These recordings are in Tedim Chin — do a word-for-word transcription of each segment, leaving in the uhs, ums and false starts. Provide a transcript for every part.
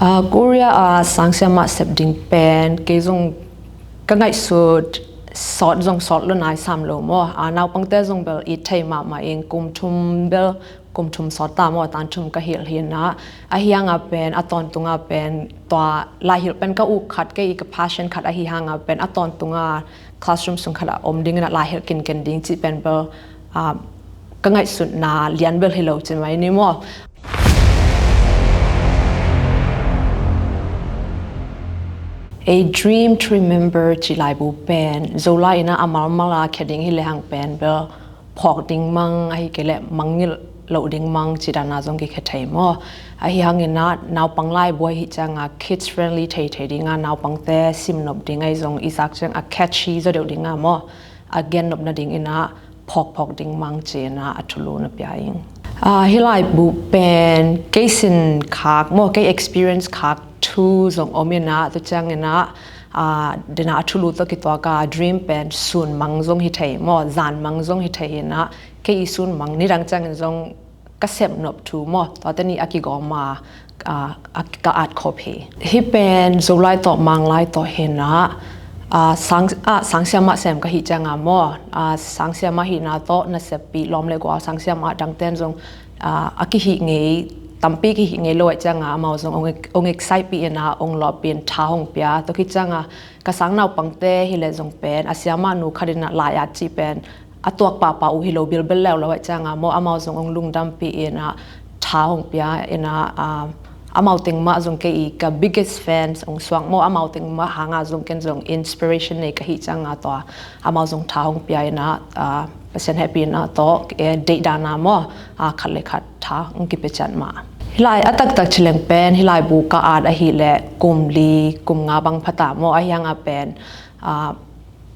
Ah, Korea a sangsiamah sep ding pen kei zong ka ngaihsut sawt zong sawt lo nai sam lo maw. Ah, naupangte zong bel it thei mahmah ing, kum thum bel, kum thum sawt ta maw, tan thum ka hilh hi na. Ahi hanga pen a tawntunga pen tua laihilh pen ka uk khat, kei i ka passion khat ahi hanga pen a tawntunga classroom sung khat a om ding ina laihilh kinken ding cih pen bel, ah, ka ngaihsutna lian bel hi lo ci mai ni maw. A Dream to Remember ci laibu pen Zolai ina a malmal a khia ding hi lehang pen bel phawk ding mang ahi kei leh mangngilh loh ding mang ci dana zong kikhia thei maw. Ahi hangina naupang laibu ahi cianga kids friendly thei thei dinga naupangte simnop ding ahi zong i zak ciang a catchy zaw deuh dinga maw, a gennop nadingina phawkphawk ding mang cina a thulu na pia ing. Ah, hi laibu pen kei sin khak maw, kei experience khak thu zong om ina, tu ciangina, ah, dena a thulu tawh kituaka dream pen sun mang zong hi thei maw, zan mang zong hi thei ina, kei i sun mang nidang ciangin zong ka sepnop thu maw, tuate nih a kigawma, ah, a, ka at khop hi. Hi pen Zolai tawh Manglai tawh hina, ah, sang, ah, sangsiamah sem ka hi cianga maw, ah, sangsiamah hina tawh nasep pi lawm le gual sangsiamah dangten zong, ah, a kihih ngei, tampi kihih ngei lo ahi cianga amau zong ong, ong excite pi ina ong lawp pi in tha hong pia. Tua khit cianga ka sang naupangte hi le zong pen a siamah nu khat ina lai at cih pen a tuak pahpah uh hi lo bilbel leuleu ahi cianga maw, amau zong ong lungdam pi ina tha hong pia ina, ah, amau teng mah zong kei i ka biggest fans ong suak maw, amau teng mah hanga zong ken zong inspiration nei ka hi cianga tua amau zong tha hong pia ina, ah, Pasian hehpihna tawh, eh, deih dana maw, ah, khat le khat tha hong kipia ciat mah. Hi lai a taktak ci leng pen hi laibu ka at ahi le kum li kum nga bang phata maw, ahi hanga pen, ah,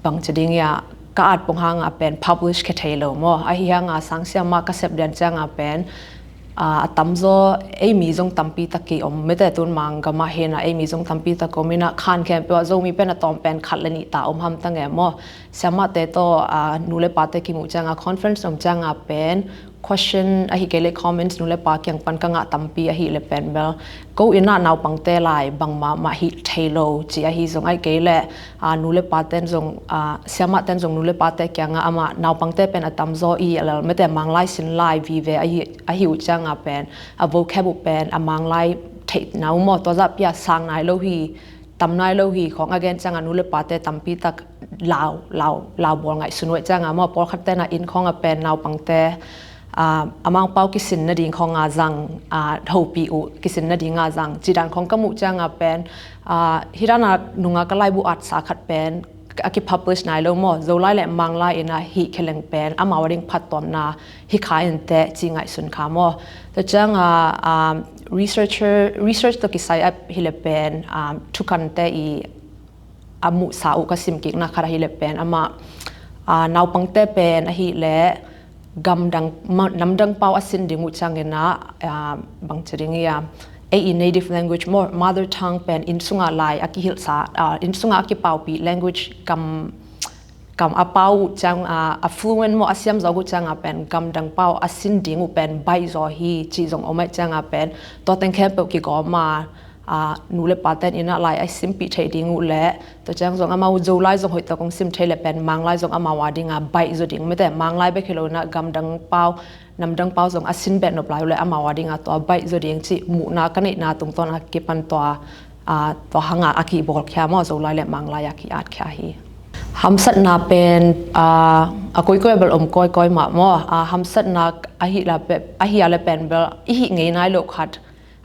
bang ci ding ia, ka at pong hanga pen publish khe thei lo maw. Ahi hanga sangsiamah ka sep lian cianga pen, ah, a tamzaw ei mi zong tampi tak ki om mete, tun mang gamah hina ei mi zong tampi tak om ina khan khempeuh ah Zomi pen a tawm pen khat le nih ta om hamtang e maw. Siamahte tawh, ah, nu le pate kimuh cianga conference om cianga pen question ahi kei le comments nu le pa kiang pan ka ngah tampi ahi le pen bel ko ina naupangte lai bangmah mah hi thei lo ci ahi zong ahi kei le, ah, nu le paten zong, ah, siamahten zong nu le pate kianga amah naupangte pen a tamzaw i a lal mete Manglai sin lai vive ahi, ahi uh cianga pen a vocab uh pen a Manglai theihna uh maw, tua zah pia sang nai lo hi, tam nai lo hi khong a gen cianga nu le pate tampi tak lau, lau, lau bawl ngaihsun uh cianga maw, pawlkhat tena inn khonga pen naupangte, ah, a Mangpau kisin nading khonga zang, ah, hopih uh kisin nadinga zang ci dan khong ka muh cianga pen, ah, hi dana nunga ka laibu atsa khat pen a kipublish nai lo maw, Zolai le Manglai ina hih khe leng pen amau a ding phattuamna hi kha inteh ci ngaihsun kha maw. Tua cianga, ah, researcher, research tawh kisai a hi le pen, ah, thukante i a muhsa uh ka simkikna khat ahi le pen amah, ah, naupangte pen ahi le gamdang, ma-, namdang pau a sin ding uh ciangina, ah, bang ci ding ia, ei i native language maw, mother tongue pen inn sunga lai a kihilhsa, ah, inn sunga a kipaupih language kam, kam a pau uh ciang, ah, a fluent maw a siam zawk uh cianga pen gamdang pau a sin ding uh pen baih zaw hi ci zong om ahi cianga pen tua teng khempeuh kigawma, ah, nu le paten ina lai a simpih theih ding uh le tua ciang zong amau Zolai zong hoih tawh kong sim thei le pen Manglai zong amau a dinga baih zaw ding mete, Manglai bek hi lo ina gamdang pau, namdang pau zong a sin beh nop lai uh le amau a dinga tua baih zaw ding ci muhna ka neihna tungtawn a kipan tua, ah, tua hanga a kibawlkhia maw, Zolai le Manglai a ki-atkhia hi. Hamsatna pen, ah, a koikoi a bel om koikoi mah maw, ah, hamsatna ahi la pe-, ahi a le pen bel i hih ngei nai loh khat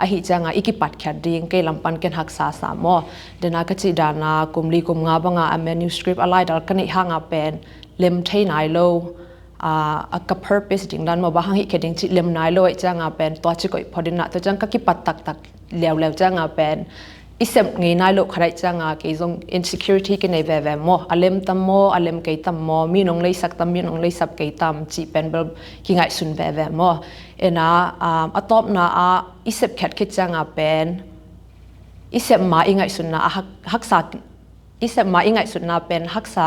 ahi cianga i kipatkhiat ding kei lam pan ken haksa sa maw. Dena ka cih dana kum li kum nga banga a manuscript a laidal ka neih hanga pen lem thei nai lo, ah, a ka purpose ding dan maw, bang hang hih khe ding cih lem nai lo ahi cianga pen tua ci koih phot ina tua ciang ka kipat taktak leuleu cianga pen i sep ngei nai loh khat ahi cianga kei zong insecurity kinei veve maw, a lem tam maw, a lem kei tam maw, mi nong leisak tam, mi nong leisak kei tam cih pen bel kingaihsun veve maw. Ena, um, a tawpna ah i sepkhiat khit cianga pen i sep ma i ngaihsutna a hak-, haksa, i sep ma i ngaihsutna pen haksa,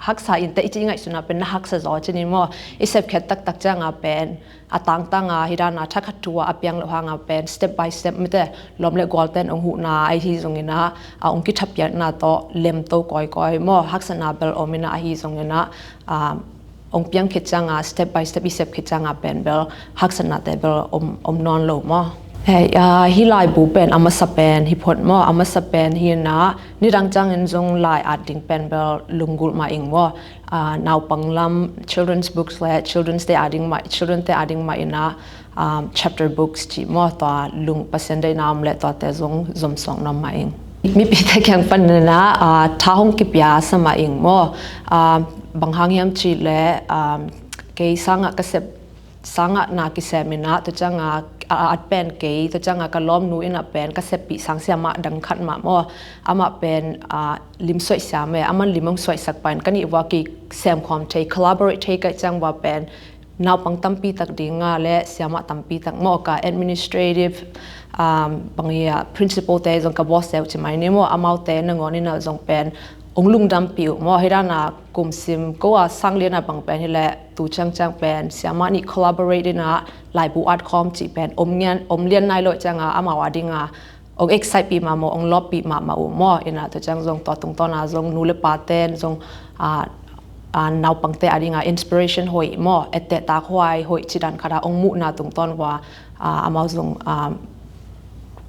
haksa in teh i cih ngaihsutna pen na haksa zaw cih ni maw. I sepkhiat taktak cianga pen a tangtanga hi dana thakhat thu a piang loh hanga pen step by step mite lawm le gualten ong huhna ahi zongina a ong kithapiakna tawh lemto kawikawi maw, haksatna bel om ina ahi zongina a ong piang khit cianga step by step i sep khit cianga pen bel haksatnate bel om, om nawn lo maw. Hei, a, hi laibu pen a masa pen hi phot maw, a masa pen hi ina nidang ciangin zong lai at ding pen bel lunggulh mah ing maw. A, naupang lam children's books le children's te a ding mah, children te a ding mah ina um, chapter books cih maw, tua lung Pasian deihna om le tuate zong zomsuak nuam mah ing. Mipite kiang panina a, tha hong kipia sa mah ing maw. A, bang hang hiam cih le, um, kei sangah ka sep sangah na kisem ina, tua cianga a, a at pen kei, tua cianga ka lawmnu ina pen ka seppih sang siamah dang khat mah maw. Amah pen a, lim suaih siam e, aman lim hong suaihsak pain ka nih vua kisem khawm thei, collaborate thei ka ciang vua pen naupang tampi tak dinga le siamah tampi tak maw, ka administrative, um, bang hi a, principal te zong ka boss te uh ci mai ni maw, amaute nangawn ina zong pen ong lungdampih uh maw. Hi dana kum sim ko a sang liana bang pen hi le tu ciangciang pen siamah nih collaborate ina laibu at khawm cih pen om ngian, om lian nai lo cianga amau a dinga ong excite pih mahmah, ong lawppih mahmah uh maw. Ina tua ciang zong tua tungtawna zong nu le paten zong a, a, naupangte a dinga inspiration hoih maw, ettehtak huai hoih cih dan khata ong muhna tungtawn vua a, amau zong a,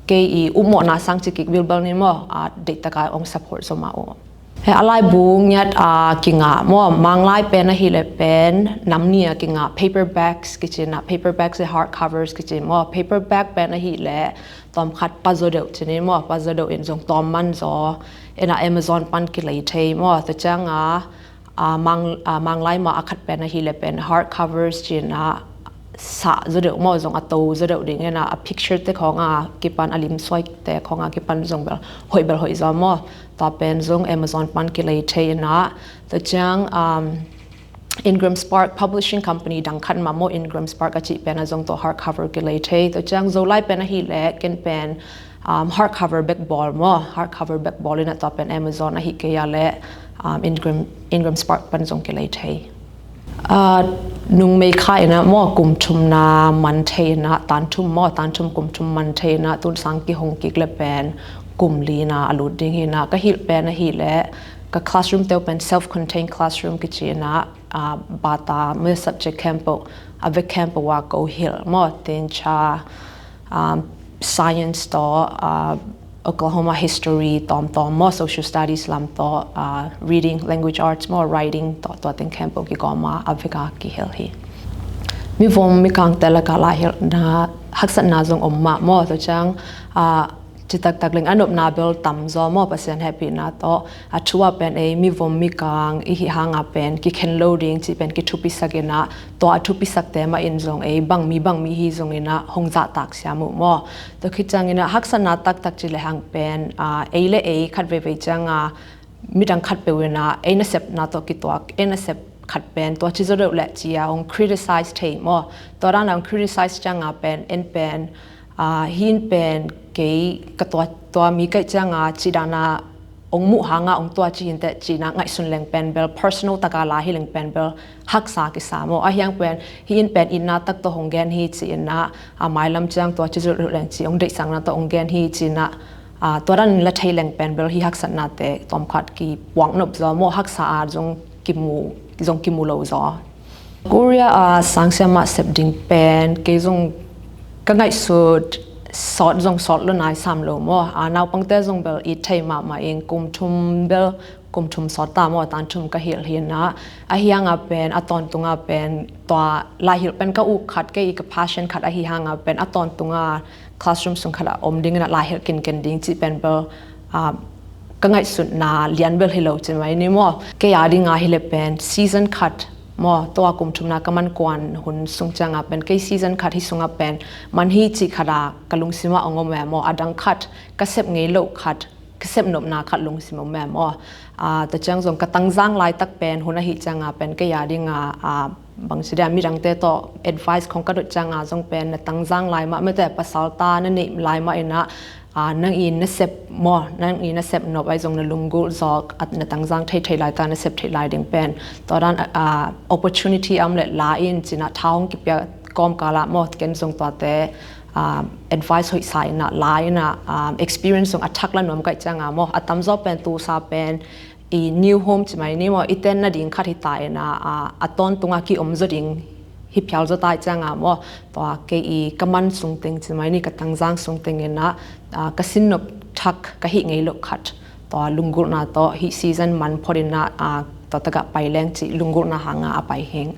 kei i upmawhna sang cikik bilbal ni maw, a, deihtaka ong support zo mah uh. He a laibu ngiat a kingah maw, Manglai pen ahileh pen nam ni a kingah paperbacks kici ina, paperbacks le hard covers kici maw. Paperback pen ahileh tawmkhat pazaw deuh ci ni maw, pazaw deuh in zong tawm man zaw ina Amazon pan kilei thei maw. Tua cianga a, Mang, a, Manglai mah a khat pen ahileh pen hard covers ci ina sah zaw deuh maw, zong a to zaw deuh ding ina a picture te khawnga kipan, a lim suaite khawnga kipan zong bel hoih bel hoih zaw maw. Tua pen zong Amazon pan kilei thei ina. Tua ciang, um, Ingram Spark Publishing Company dang khat mah maw, Ingram Spark a cih pen a zong tua hard cover kilei thei. Tua ciang Zolai pen ahileh ken pen um, hard cover bek bawl maw, hard cover bek bawl ina tua pen Amazon ahi kei a le, um, Ingram, Ingram Spark pan zong kilei thei. A, nungmei kha ina maw, kum thumna man thei ina, tan thum maw, tan thum kum thum man thei ina, tun sang kihong kik le pen kum lina a lut ding hi ina. Ka hilh pen ahileh ka classroom te uh pen self-contained classroom kici ina, a, bata maw, subject khempeuh, a vek khempeuh a ko hilh maw, tincha, um, science tawh, uh, Oklahoma history tawmtawm maw, social studies lam tawh, uh, reading, language arts maw, writing tawh, tua teng khempeuh kigawma a veka kihel hi. Mivom mikangte laka lai hilhna haksatna zong om mah maw. Tua ciang, uh, citaktak leng a nopna bel tam zaw maw, Pasian hehpihna tawh. A thu a pen ei mivom mikang i hih hanga pen kikhen lo ding cih pen kithupisak ina, tua a thupisakte mah in zong ei bangmi bangmi hi zong ina hong zahtak siam uh maw. Tua khit ciang ina haksatna taktak ci le hang pen, a, ei le ei khat veivei cianga midang khat peuh ina ei nasepna tawh kituak, ei nasep khat pen tua ci zaw deuh le ci a hong criticize thei maw. Tua dana hong criticize cianga pen en pen, a, hi in pen kei ka tua, tua mi kaih cianga cih dana ong muh hanga ong tua ci hi inteh cih ina ngaihsun leng pen bel, personal taka la hi leng pen bel haksa kisa maw. Ahi hang pen hi in pen itna tak tawh hong gen hi ci ina, a, mailam ciang tua ci zaw deuh leng ci ong deihsakna tawh ong gen hi ci ina, a, tua dan la thei leng pen bel hi haksatnate tawmkhat kipuak nop zaw maw, haksa a zong kimu, zong kimu lo zaw. Korea a sangsiamah sep ding pen kei zong ka ngaihsut sawt zong sawt lo nai sam lo maw. A, naupangte zong bel it thei mahmah ing, kum thum bel, kum thum sawt ta maw, tan thum ka hilh hi ina. Ahi hanga pen a tawntunga pen tua lai hilh pen ka uk khat, kei i ka passion khat ahi hanga pen a tawntunga classroom sung khat a om ding ina lai hilh kinken ding cih pen bel, a, ka ngaihsutna lian bel hi lo ci mai ni maw. Kei a dinga hileh pen season khat maw, tua kum thumna ka man kuan hun sung cianga pen kei season khat hi sunga pen man hi cih khat a ka lungsim ah ong om e maw, a dang khat ka sep ngei loh khat, ka sep nopna khat lungsim om e maw. A, tua ciang zong ka tangzang laitak pen hun ahi cianga pen kei a dinga, a, bangci dia midangte tawh advice khong ka dot cianga zong pen na tangzang lai mah, mite pasal ta na neih lai mah ina, Aa, nang i nasep maw, nang i nasep nop ahi zong na lunggulh zawk, at na tangzang thei thei lai ta nasep thei lai ding pen. Tua dan, aa, opportunity a om leh la in ci-in ah tha hong kipia kawmkal ah maw, ken zong tuate, aa, advice hoih sa in ah la in ah, aa, experience zong a thak la nuam ka hih ciang a maw, a tamzaw pen tu sa pen, i new home ci mai ni maw, i ten nading khat hi ta in ah, aa, a tawntung a ki-om zaw ding hi phial zaw ta hih ciang a maw, tua kei i ka man sung teng ci mai ni, ka tangzang sung teng in ah, aa, ka sin nop thak ka hih ngei loh khat, tua lunggulhna tawh hih season man phot in ah, aa, tua tak ah pai leng cih lunggulhna hang a a pai hi ing.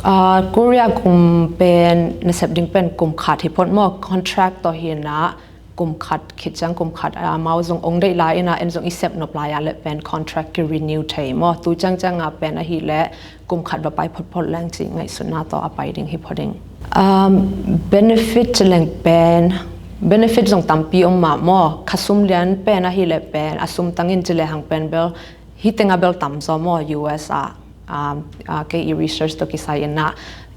Aa, Korea kum pen nasep ding pen kum khat hi phot maw, contract tawh hi in ah, kum khat khit ciang kum khat, aa, amau zong ong deih lai in ah, en zong i sep nop lai a leh pen contract ki-renew thei maw. Tu ciang ciang a pen ahih leh kum khat va pai phot phot leng cih ngaihsutna tawh a pai ding hi phot ing. Um, benefit ci leng pen, benefit zong tampi om mah maw. Kha sum lian pen ahih leh pen, a sum tang in ci lehang pen bel, hih teng ah bel tamzaw maw, U S ah. Um, ah, kei i research tawh kisai in ah,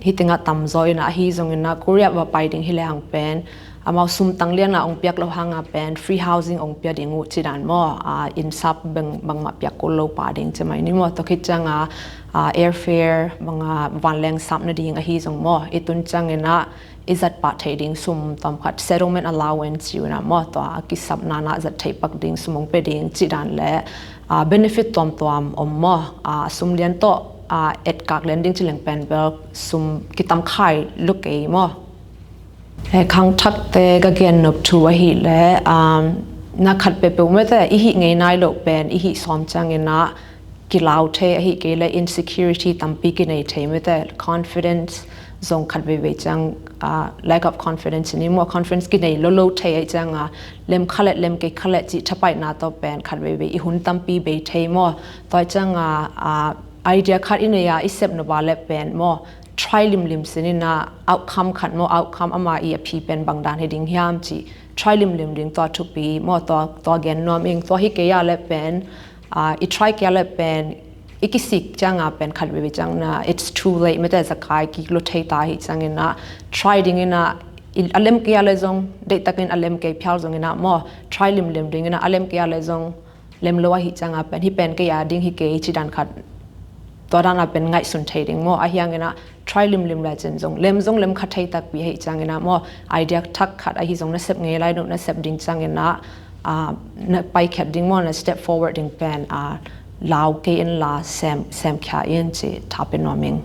hih teng ah tamzaw in ah, ahi zong in ah, Korea va pai ding hi lehang pen, amau sum tang lian a ong piak loh hang a pen, free housing ong pia ding uh ci dan maw, ah, inn sap bang, bangmah piak kul lo pah ding ci mai ni maw, tua khit ciang a, ah, airfare, bang a vanleng sap nading ahi zong maw, i tun ciang in ah, i zat pah theih ding sum tawm khat, settlement allowance ci uh in ah maw, tua a kisapna in ah zat theih pak ding sum ong pia ding ci dan leh, aa, benefit tuamtuam om maw, aa, sum lian tawh, aa, etkak lian ding ci leng pen bel sum kitam khai lo kei maw. Eh, khangthakte ka gen nop thu ahih leh, um, na khat peuhpeuh mete, i hih ngei nai loh pen, i hih sawm ciang in ah, kilau thei ahih kei leh insecurity tampi kinei thei mete, confidence zong khat veivei ciang, ah, lack of confidence ni maw, confidence kinei lolo thei ahih ciang a, lem kha leh lem kei kha leh cih thapaihna tawh pen khat veivei i hun tampi bei thei maw. Tua ciang a, ah, idea khat i nei a, i sep nop a leh pen maw, try limlim sin in ah, outcome khat maw, outcome ama i a phi pen bang dan hi ding hiam cih try limlim ding tua thupi maw, tua, tua gen nuam ing. Tua hi kei a leh pen, ah, i try kei a leh pen, i kisik ciang a pen khat veivei ciang in ah, it's too late mete, za kai kik lo thei ta hi ciang in ah, try ding in ah, i, a lem kei a leh zong, deihtak in a lem kei phial zong in ah maw, try limlim ding in ah, a lem kei a leh zong, lem lo ahih ciang a pen, hih pen kei a ding hi kei ci dan khat, tua dan a pen ngaihsun thei ding maw, ahi hang in ah, try limlim le cin zong, lem zong lem kha thei takpi ahih ciang in ah maw, idea thak khat ahi zong na sep ngei lai loh, na sep ding ciang in ah, ah, na paikhiat ding maw, na step forward ding pen, ah, lau kei in la sem, sem khia in ci tha pia nuam ing.